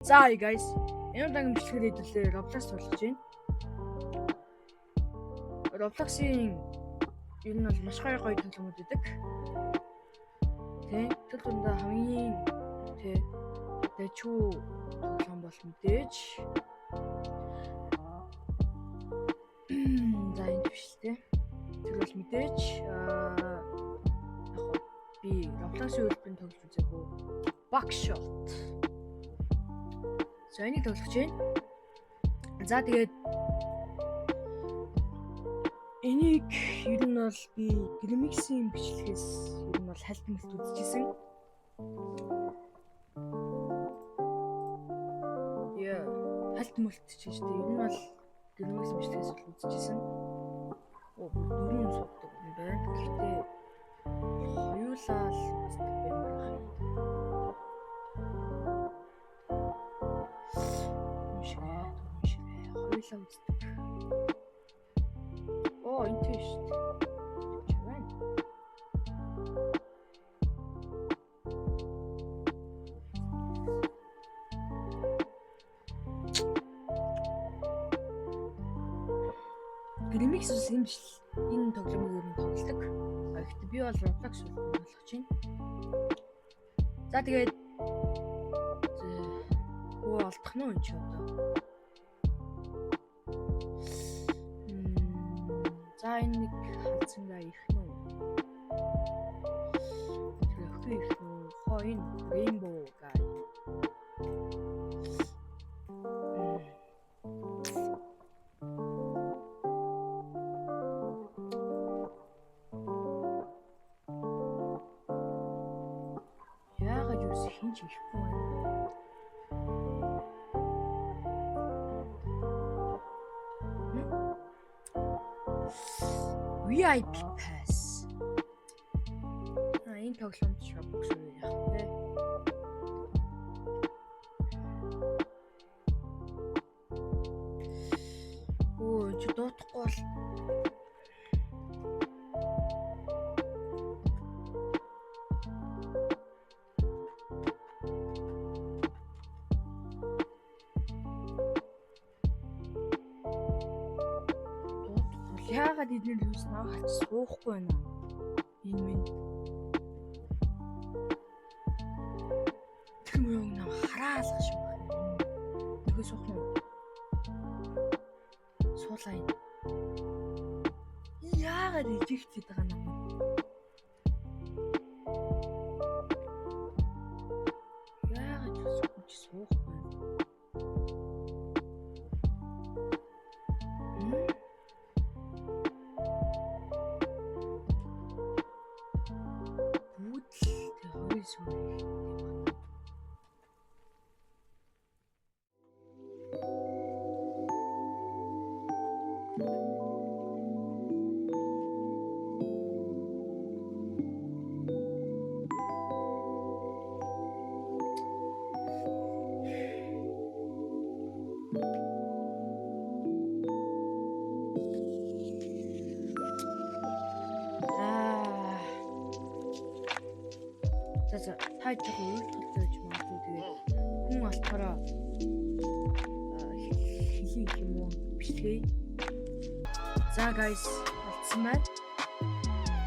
За hi guys. Энэ удаагийн бичлэгээр хэдүүлээ Roblox тоглож байна. Roblox-ийн ер нь бол маш гоё гоё тоглоомууд өгдөг. Тэ тэр дундаа хамгийн тэ дэчүү тоглоом бол мэдээж. За энэ биш л тэ. Тэр бол мэдээж аа яг би Roblox-ийн үйлдвэрийн тоглож үзээгүй. Buckshot. За энийг тоглох гэж байна. За тэгээд энийг ер нь бол би Grimix-ийн бичлэгээс ер нь бол хальт мэлт үзчихсэн. Яа, хальт мэлт ч гэж дээ. Ер нь бол Grimix-ийн бичлэгээс бол үзчихсэн. Оо, дөрөв суудаг юм байна. Гэхдээ хоёулаа л үздэг юм байна. Хоёулаа үздэг. Оо, энэ тийм шүү дээ. Чи байна. Grimix ус юм биш. Энэ тоглоомыг өөр нь тоглодог. Гэхдээ би бол Roblox тоглох чинь. За тэгээд хөө олдох нь энэ ч одоо. За энэ нэг хадсангаа ирэх нь үү? Тэр охин ирэх нь үү? Хоо энэ Rainbow guy. Яагаад юус хин ч ирэхгүй байна? VIP pass. А энэ тоглоомд Roblox үү яах вэ? Өө чи дуутахгүй бол яагаад эднэр юус наах ч суухгүй байна. Энэ минь. Тэр мөрөг нам хараалах шиг байна. Нөхөө суух нь. Суулаа энэ. Яагаад ижигчээд байгаа юм бэ? Яагаад юус хүч суухгүй байна? За та жоохон уйлтгалтай байж магадгүй тэгээд хүн олдохороо хэлий гэх юм уу бичлэгээ. За guys алдсан байна.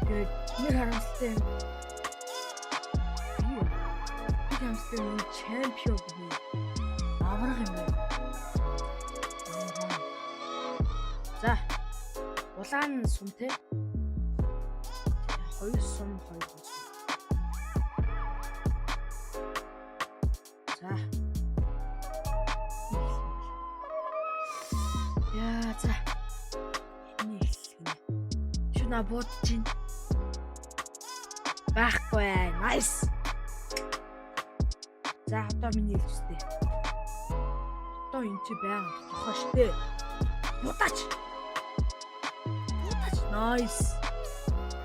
Тэгээд нэг харамсалтай юм. Нэг харамсалтай юм чемпион гэх аврах юм байна. За улаан сум те. Хоёр сум, хоёр сум. За. Яа за. Эний эхлэх гинэ. Шүнэ бууд чинь. Байхгүй. Nice. За одоо миний хэлж үстэй. Одоо энэ чи байнга тодорхой штэ. Будаач. Будаач. Nice.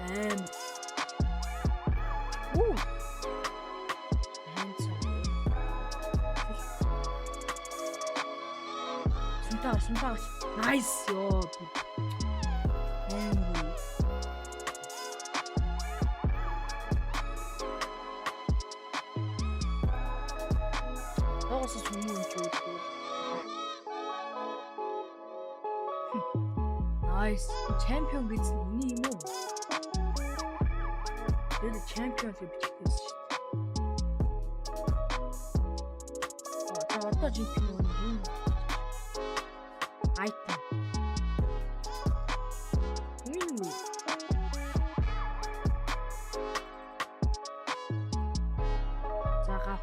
Аим. Уу. Сумтаа сумтаа. Nice ёо. Амар. Доогоос сум уу ч үүдгүй. Nice. Champion гэсэн үний юм уу? Тэр champion гэж бичсэн шүү дээ. За одоо жинхэнэ юм. Item. Үгүй. За гав.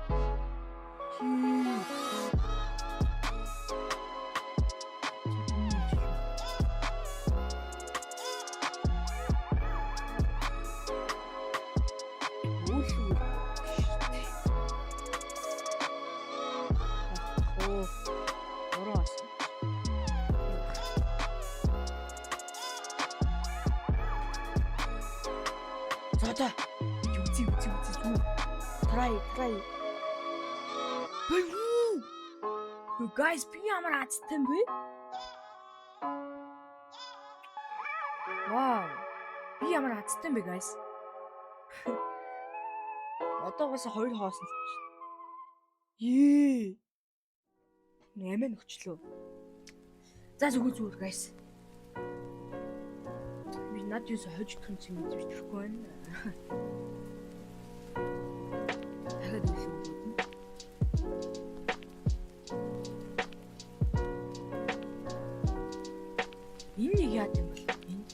За за. Үзье үзье үзье зү. Try try. Бэйүү. You guys би ямар азтай юм бэ? Вау. Би ямар азтай юм бэ guys? Одоогоос хоёр хоосон л байна шүү дээ. Ее. Нэмэ нөхчлөө. За зүгээр зүгээр guys. Би над юус хожигдох юм чи мэдэж мэдэхгүй байна. Дахиад үлээ өгнө. Энэ нэг яад юм бол энэ.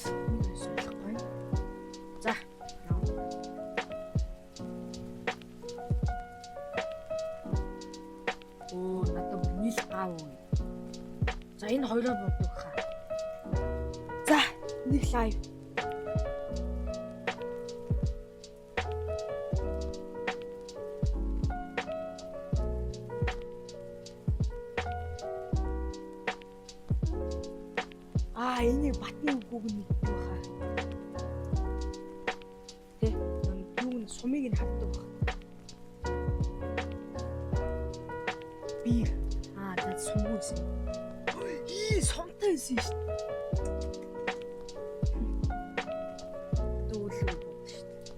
Энийг ойлгохгүй. За. Оо, надад нийл гав. За энэ хоёроо бодох хаа. За, нэг live. Аа, энийг батны үгүйг нь мэддэг баха. Тэ, юуг нь сумыг нь хавдаг бах. Бир. Аа, за сумгүй байсан. Ии, сумтай байсан шүү дээ. Дүүлүү бод шүү дээ.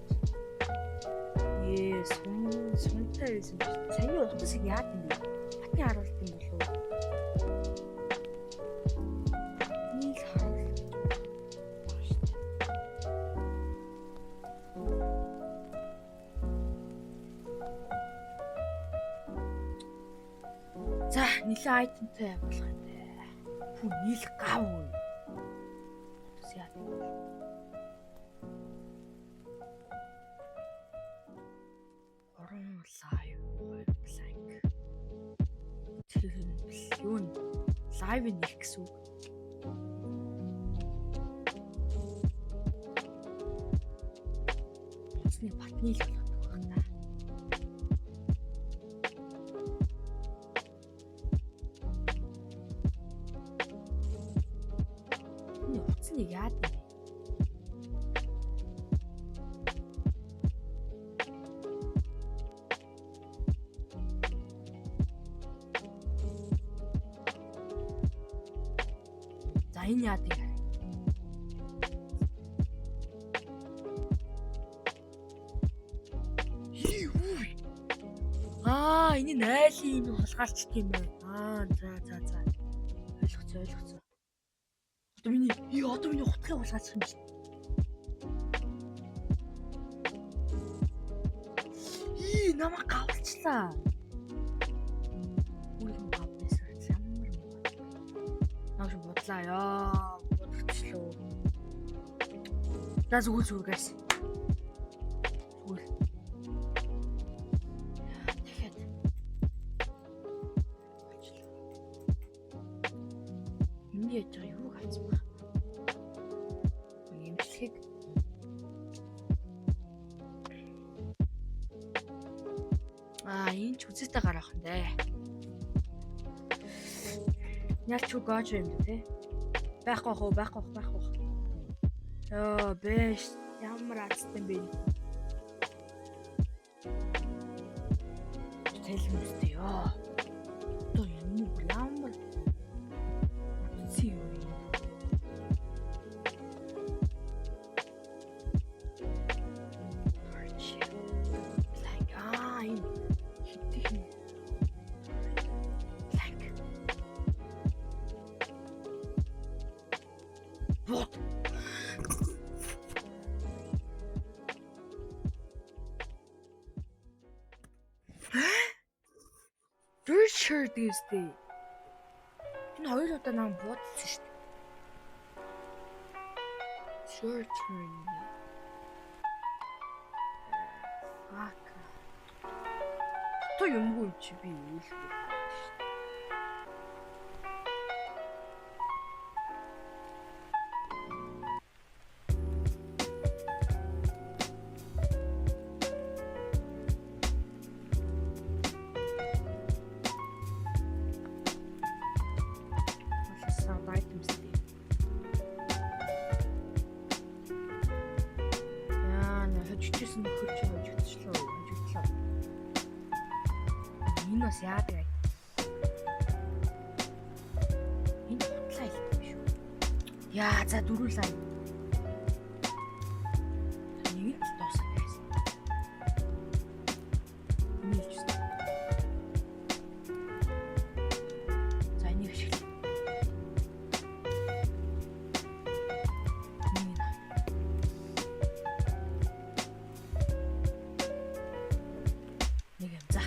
Ээ, сум сумтай байсан шүү дээ. Саяны утасыг яад юм бэ? Батны харуулт юм болов уу? Нийл харуул. Шүү дээ. За, нэлээ item тай болох юм бэ. Хүү нийл гав үү. Утас яад юм бол. Гурван live, хоёр blank. Тэр нь юу н live нэх гэсэн үг. Утасны батны л болгодог байх та. Энэ утасны яад юм бэ? За энэ яад юм? Аа, энэ нь айлын юм хулгайлчт юм байна. Аа, за за за. Ойлгоцоо, ойлгоцоо. Одоо миний одоо миний хутгийг хулгайлчих юм чинь. Ий, намайг гавлчлаа. Үгүй юм гавлсан. Ямар юм. Наа шиг бодлаа ёо. Бодогчлоо. За зүгээр зүгээр guys. Зүгээр. Дахиад. Миний яаж байгаа юуг авсан бэ? Эмчлэхийг аа, энэ ч үзээтэй гарах юм дээ. Ялч үү гож юм дээ те. Байхгүй бах уу, байхгүй бах, байхгүй бах. Йоо, бэш ямар азтай юм бэ? Тэлмэстэй ёо. Одоо юм уу ямар утсан юм бэ? Blank. Аа, энэ хитэх юм. Dirt shirt гэжтэй. Энэ хоёр удаа нам буудсан шүү дээ. Your turn. Fuck. То юмгүй юм чи би үйлгүй шүү дээ. Sound items дээ. Яа, нэ хожигдчихсэн нөхөр чи хожигдчихлоо, хожигдлоо. Энэ бас яадаг ай. Энэ хутлаа хэлдэг юм шүү. Яа, за дөрүл ай. Нэг л дуусах гэсэн. Энийг ч. За, энийг ашиглая. Энийг нь. Нэг юм за.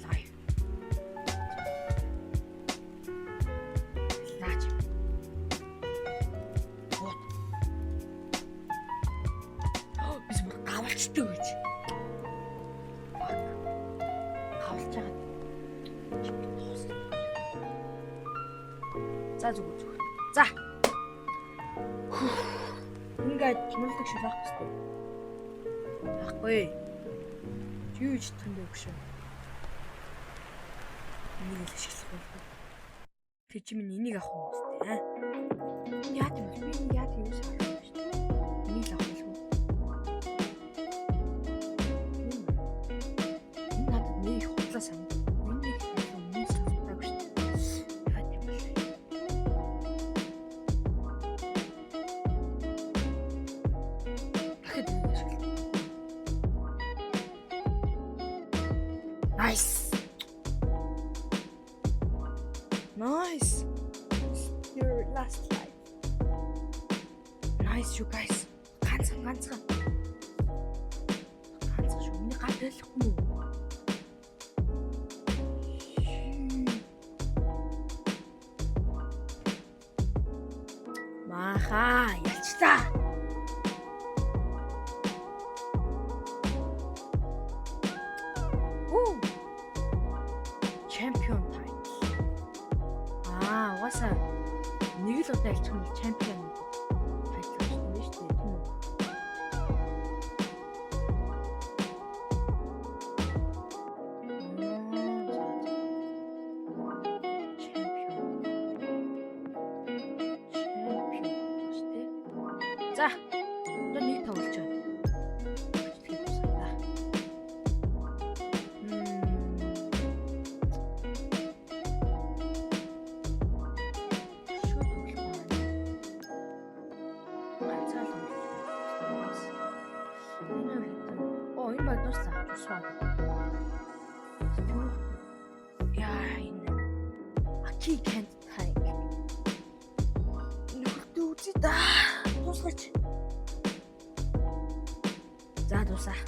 Live. Лаач. Вот. Бис бүр гавалчдаг гэж. Fuck. Гавалж байгаа. Чи би дуусна. За, зүгээр зүгээр. За. Ингээд чумралдаг шиг байх хэрэгтэй. Байхгүй. Чи юу ч чадах юм бэ өгшөө. Энийг л ашиглах болов. Тэг чи минь энийг авах юм үстэй аа. Энэ яад юм бэ? Би энэ яад юм шиг харахгүй шүү дээ. Энийг л авах юм. Энэ надад нэг их худлаа санагдав. Энэ нэг их өмнө санагдаагүй шүү дээ. Яад юм бэ? Дахиад энийг ашиглах. Nice. Nice. Your last life. Nice, you guys. Ганцхан ганцхан. Ганцхан шүү. Миний гар тайлахгүй юм уу? Маха, ялчлаа. Оо. Champion title. Аа, угаасаа нэг л удаа ялчих юм бол champion title авчихсан юм шүү дээ, тийм үү? Аа, за, за. Champion. Champion шүү дээ. За. Одоо нэг тоглож байна. Бичлэгийг дуусгая да. Шууд тоглох байна. Ганцаа л тоглох. Энэ хэдэн. Оо, энэ баг дуслаа. Тусваа. Яа, энэ. Аки can't tank. Нөхөртөө үзье да. Дуусгач. За, дуусаа.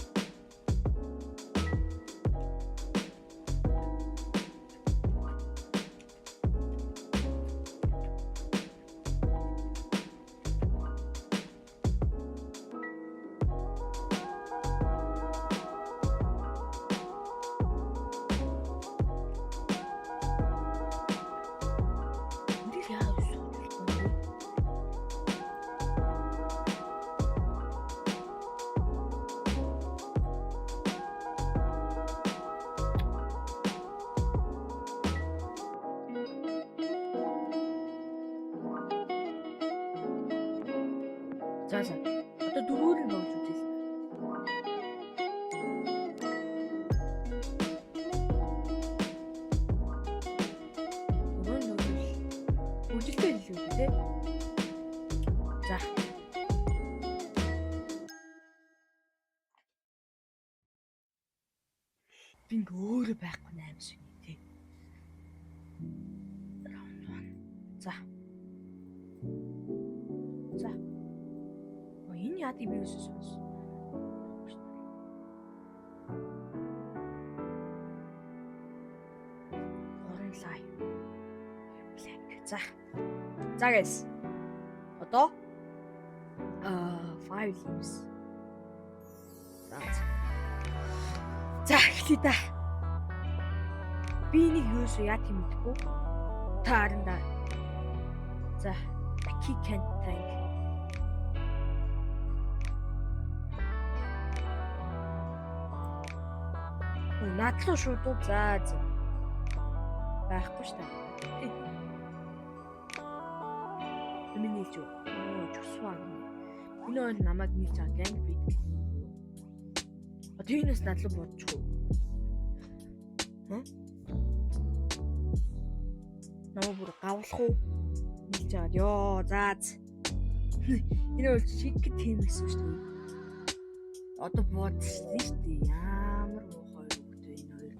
Эндээс яагаад сууж болохгүй юм бэ? За за. Одоо дөрвөөр нь тоглож үзье л. Дөрвөөр нь тоглол хөгжилтэй л үү те. За. Би ингээ өөрөө байхгүй 8 шиг тий. Round 1. За. За. Оо, энэ яадыг би юусэн сонс. За. За guys. Одоо 5 leaves. За. За, эхлэе да. Би энийг юусоо яа тийм мэдэхгүй. Та харан да. За, Key can't tank. Над руу шууд уу? За за. Байхгүй шүү дээ. Миний нийлж юу? Оо, чусваа. Энэ бол намайг нийлж байгаа gang beat. Одоо энэс над руу бодчих уу? Хм? Намайг бүр гавлах уу? Нийлж аваад ёо, заа. Энэ бол чиг тийм гэсэн шүү дээ. Одоо бодсон шүү дээ. Ямар муухай хүүхэд вэ энэ хоёр.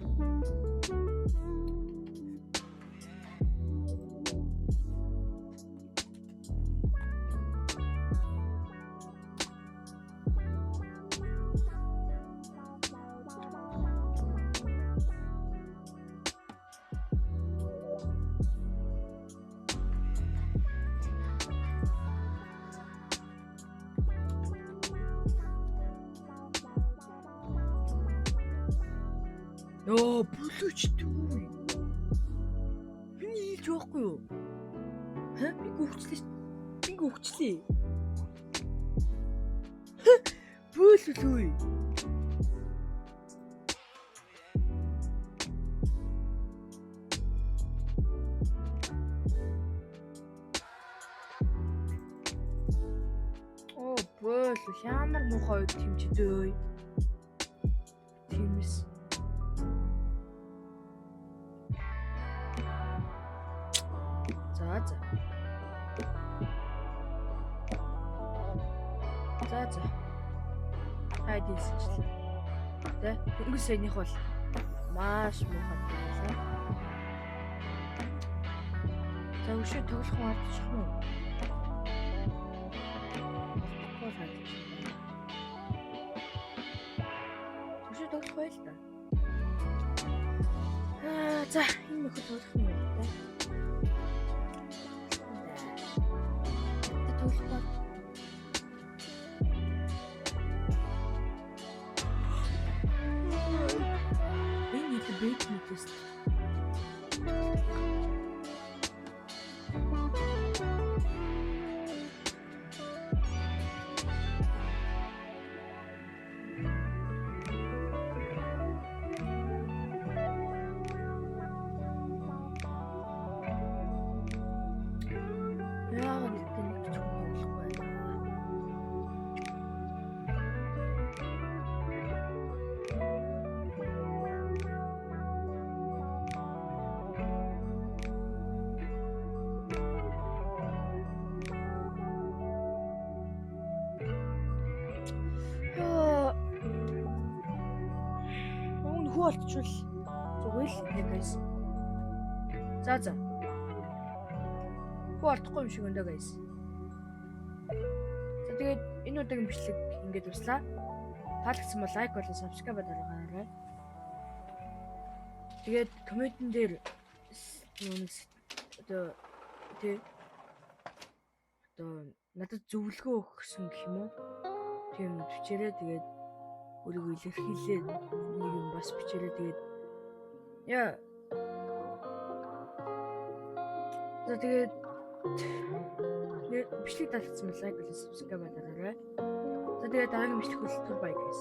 Йоо, бүлүүчтэй үү? Миний хэлж байхгүй юу? Ха? Би гүвчлээ шүү. Би гүвчлээ. Бүлүүлээ. Оо, бүл ямар муухай үед тэмчдөө. Тэмс. За за. За за. Хайд хэлсэнчлээ. Тэ? Дөнгөж саяных бол маш муухай байлаа. За өшөө тоглох юм алдчих юм уу? Алдахгүй л алдчих. Өшөө тоглох байл та. Аа за энэ нөхөр тоглох юм байна тэ. Тоглохгүй. Энэ нийт бэт мэдээс. Яагаад нэг нэг ч хүн тоглохгүй байна. Яа. Уг хүү болтчвал зүгээр л нэг guys. За за. Хүү олдохгүй юм шиг өндөө guys. За тэгээд энэ удаагийн бичлэг ингээд дуслаа. Таалагдсан бол like болон subscribe дараарай. Тэгээд comment эн дээр нэг одоо тий одоо надад зөвлөгөө өгсөн гэх юм уу? Тийм бичээрэй. Тэгээд өөрийгөө илэрхийлээ нэг юм бас бичээрэй. Тэгээд яа. За тэгээд бичлэг таалагдсан бол like болон subscribe дараарай. За тэгээд дараагийн бичлэг хүртэл bye guys.